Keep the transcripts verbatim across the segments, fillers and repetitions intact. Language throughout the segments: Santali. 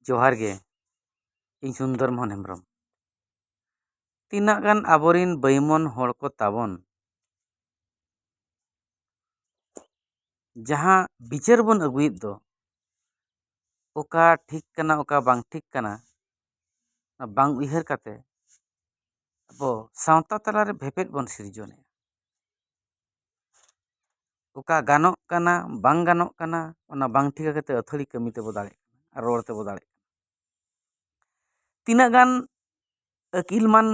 ᱡᱚᱦᱟᱨ ᱜᱮ, ᱤᱧ ᱥᱩᱱᱫᱚᱨ ᱢᱳᱦᱚᱱ ᱦᱮᱢᱵᱨᱚᱢ᱾ ᱛᱤᱱᱟᱹᱜ ᱜᱟᱱ ᱟᱵᱚᱨᱤᱱ ᱵᱟᱹᱭᱢᱚᱱ ᱦᱚᱲ ᱠᱚ ᱛᱟᱵᱚᱱ, ᱡᱟᱦᱟᱸ ᱵᱤᱪᱟᱹᱨ ᱵᱚᱱ ᱟᱹᱜᱩᱭᱮᱫ ᱫᱚ, ᱚᱠᱟ ᱴᱷᱤᱠ ᱠᱟᱱᱟ, ᱚᱠᱟ ᱵᱟᱝ ᱴᱷᱤᱠ ᱠᱟᱱᱟ, ᱚᱱᱟ ᱵᱟᱝ ᱩᱭᱦᱟᱹᱨ ᱠᱟᱛᱮ ᱟᱵᱚ ᱥᱟᱶᱛᱟ ᱛᱟᱞᱟᱨᱮ ᱵᱷᱮᱯᱮᱫ ᱵᱚᱱ ᱥᱤᱨᱡᱚᱱᱮᱜᱼᱟ᱾ ᱚᱠᱟ ᱜᱟᱱᱚᱜ ᱠᱟᱱᱟ, ᱵᱟᱝ ᱜᱟᱱᱚᱜ ᱠᱟᱱᱟ, ᱚᱱᱟ ᱵᱟᱝ ᱴᱷᱤᱠᱟ ᱠᱟᱛᱮ ᱟᱹᱛᱷᱟᱹᱲᱤ ᱠᱟᱹᱢᱤ ᱛᱮᱵᱚ ᱫᱟᱲᱮᱜ ᱠᱟᱱᱟ ᱟᱨ ᱨᱚᱲ ᱛᱮᱵᱚ ᱫᱟᱲᱮᱜ ᱠᱟᱱᱟ᱾ ᱛᱤᱱᱟᱹᱜ ᱜᱟᱱ ᱟᱹᱠᱤᱞᱢᱟᱱ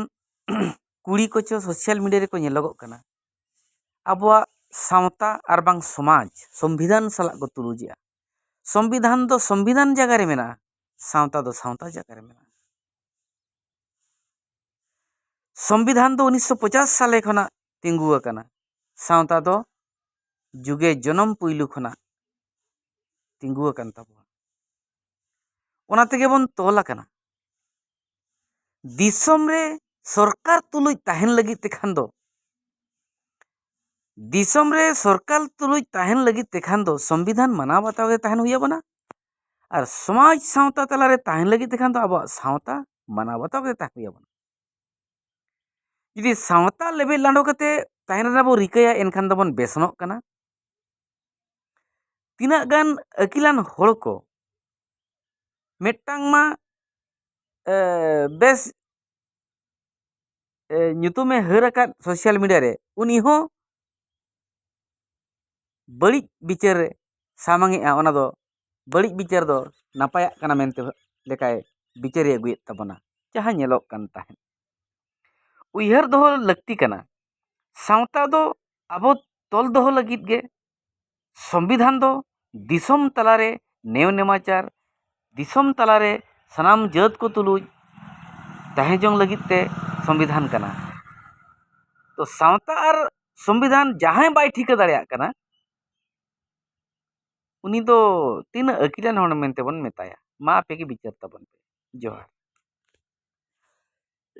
ᱠᱩᱲᱤ ᱠᱚᱪᱚ social media ᱨᱮᱠᱚ ᱧᱮᱞᱚᱜᱚᱜ ᱠᱟᱱᱟ, ᱟᱵᱚᱣᱟᱜ ᱥᱟᱶᱛᱟ ᱟᱨ ᱵᱟᱝ ᱥᱚᱢᱟᱡᱽ ᱥᱚᱝᱵᱤᱫᱷᱟᱱ ᱥᱟᱞᱟᱜ ᱠᱚ ᱛᱩᱞᱩᱡᱮᱜᱼᱟ᱾ ᱥᱚᱝᱵᱤᱫᱷᱟᱱ ᱫᱚ ᱥᱚᱝᱵᱤᱫᱷᱟᱱ ᱡᱟᱭᱜᱟ ᱨᱮ ᱢᱮᱱᱟᱜᱼᱟ, ᱥᱟᱶᱛᱟ ᱫᱚ ᱥᱟᱶᱛᱟ ᱡᱟᱭᱜᱟ ᱨᱮ ᱢᱮᱱᱟᱜᱼᱟ᱾ ᱥᱚᱝᱵᱤᱫᱷᱟᱱ ᱫᱚ ᱩᱱᱤᱥᱥᱚ ᱯᱚᱪᱟᱥ ᱥᱟᱞᱮ ᱠᱷᱚᱱᱟᱜ ᱛᱤᱸᱜᱩ ᱟᱠᱟᱱᱟ᱾ ᱥᱟᱶᱛᱟ ᱫᱚ ᱡᱩᱜᱮ ᱡᱚᱱᱚᱢ ᱯᱩᱭᱞᱩ ᱠᱷᱚᱱᱟᱜ ᱛᱤᱸᱜᱩ ᱟᱠᱟᱱ ᱛᱟᱵᱚᱱᱟ᱾ ᱚᱱᱟ ᱛᱮᱜᱮ ᱵᱚᱱ ᱛᱚᱞ ᱟᱠᱟᱱᱟ᱾ ᱫᱤᱥᱚᱢ ᱨᱮ ᱥᱚᱨᱠᱟᱨ ᱛᱩᱞᱩᱡ ᱛᱟᱦᱮᱱ ᱞᱟᱹᱜᱤᱫ ᱛᱮᱠᱷᱟᱱ ᱫᱚ, ᱫᱤᱥᱚᱢ ᱨᱮ ᱥᱚᱨᱠᱟᱨ ᱛᱩᱞᱩᱡ ᱛᱟᱦᱮᱱ ᱞᱟᱹᱜᱤᱫ ᱛᱮᱠᱷᱟᱱ ᱫᱚ ᱥᱚᱝᱵᱤᱫᱷᱟᱱ ᱢᱟᱱᱟᱣ ᱵᱟᱛᱟᱣ ᱜᱮ ᱛᱟᱦᱮᱱ ᱦᱩᱭ ᱟᱵᱚᱱᱟ᱾ ᱟᱨ ᱥᱚᱢᱟᱡᱽ ᱥᱟᱶᱛᱟ ᱛᱟᱞᱟᱨᱮ ᱛᱟᱦᱮᱱ ᱞᱟᱹᱜᱤᱫ ᱛᱮᱠᱷᱟᱱ ᱫᱚ ᱟᱵᱚᱣᱟᱜ ᱥᱟᱶᱛᱟ ᱢᱟᱱᱟᱣ ᱵᱟᱛᱟᱣ ᱜᱮ ᱛᱟᱦᱮᱱ ᱦᱩᱭ ᱟᱵᱚᱱᱟ᱾ ᱡᱩᱫᱤ ᱥᱟᱶᱛᱟ ᱞᱮᱵᱮᱫ ᱞᱟᱸᱰᱚ ᱠᱟᱛᱮ ᱛᱟᱦᱮᱱ ᱨᱮᱱᱟᱜ ᱵᱚ ᱨᱤᱠᱟᱹᱭᱟ, ᱮᱱᱠᱷᱟᱱ ᱫᱚᱵᱚᱱ ᱵᱮᱥᱱᱚᱜ ᱠᱟᱱᱟ᱾ ᱛᱤᱱᱟᱹᱜ ᱜᱟᱱ ᱟᱹᱠᱤᱞᱟᱱ ᱦᱚᱲ ᱠᱚ ᱢᱤᱫᱴᱟᱝ ᱢᱟ, ᱮ, ᱵᱮᱥ, ᱮ, ᱧᱩᱛᱩᱢᱮ ᱦᱟᱹᱨ ᱟᱠᱟᱫ social media ᱨᱮ, ᱩᱱᱤ ᱦᱚᱸ ᱵᱟᱹᱲᱤᱡ ᱵᱤᱪᱟᱹᱨᱮ ᱥᱟᱢᱟᱝᱮᱜᱼᱟ᱾ ᱚᱱᱟ ᱫᱚ ᱵᱟᱹᱲᱤᱡ ᱵᱤᱪᱟᱹᱨ ᱫᱚ ᱱᱟᱯᱟᱭᱟᱜ ᱠᱟᱱᱟ ᱢᱮᱱᱛᱮ ᱞᱮᱠᱟᱭ ᱵᱤᱪᱟᱹᱨᱮ ᱟᱹᱜᱩᱭᱮᱫ ᱛᱟᱵᱚᱱᱟ, ᱡᱟᱦᱟᱸ ᱧᱮᱞᱚᱜ ᱠᱟᱱ ᱛᱟᱦᱮᱸᱫ᱾ ᱩᱭᱦᱟᱹᱨ ᱫᱚᱦᱚ ᱞᱟᱹᱠᱛᱤ ᱠᱟᱱᱟ, ᱥᱟᱶᱛᱟ ᱫᱚ ᱟᱵᱚ ᱛᱚᱞ ᱫᱚᱦᱚ ᱞᱟᱹᱜᱤᱫ ᱜᱮ᱾ ᱥᱚᱝᱵᱤᱫᱷᱟᱱ ᱫᱚ ᱫᱤᱥᱚᱢ ᱛᱟᱞᱟᱨᱮ ᱱᱮᱭᱟᱢ ᱱᱮᱢᱟᱪᱟᱨ, ᱫᱤᱥᱚᱢ ᱛᱟᱞᱟᱨᱮ ᱥᱟᱱᱟᱢ ᱡᱟᱹᱛ ᱠᱚ ᱛᱩᱞᱩᱡ ᱛᱟᱦᱮᱸ ᱡᱚᱝ ᱞᱟᱹᱜᱤᱫ ᱛᱮ ᱥᱚᱝᱵᱤᱫᱷᱟᱱ ᱠᱟᱱᱟ᱾ ᱛᱚ, ᱥᱟᱶᱛᱟ ᱟᱨ ᱥᱚᱝᱵᱤᱫᱷᱟᱱ ᱡᱟᱦᱟᱸᱭ ᱵᱟᱭ ᱴᱷᱤᱠᱟᱹ ᱫᱟᱲᱮᱭᱟᱜ ᱠᱟᱱᱟ, ᱩᱱᱤ ᱫᱚ ᱛᱤᱱᱟᱹᱜ ᱟᱹᱠᱤᱞᱟᱱ ᱦᱚᱲ ᱢᱮᱱᱛᱮ ᱵᱚᱱ ᱢᱮᱛᱟᱭᱟ? ᱢᱟ, ᱟᱯᱮ ᱜᱮ ᱵᱤᱪᱟᱹᱨ ᱛᱟᱵᱚᱱ ᱯᱮ᱾ ᱡᱚᱦᱟᱨ᱾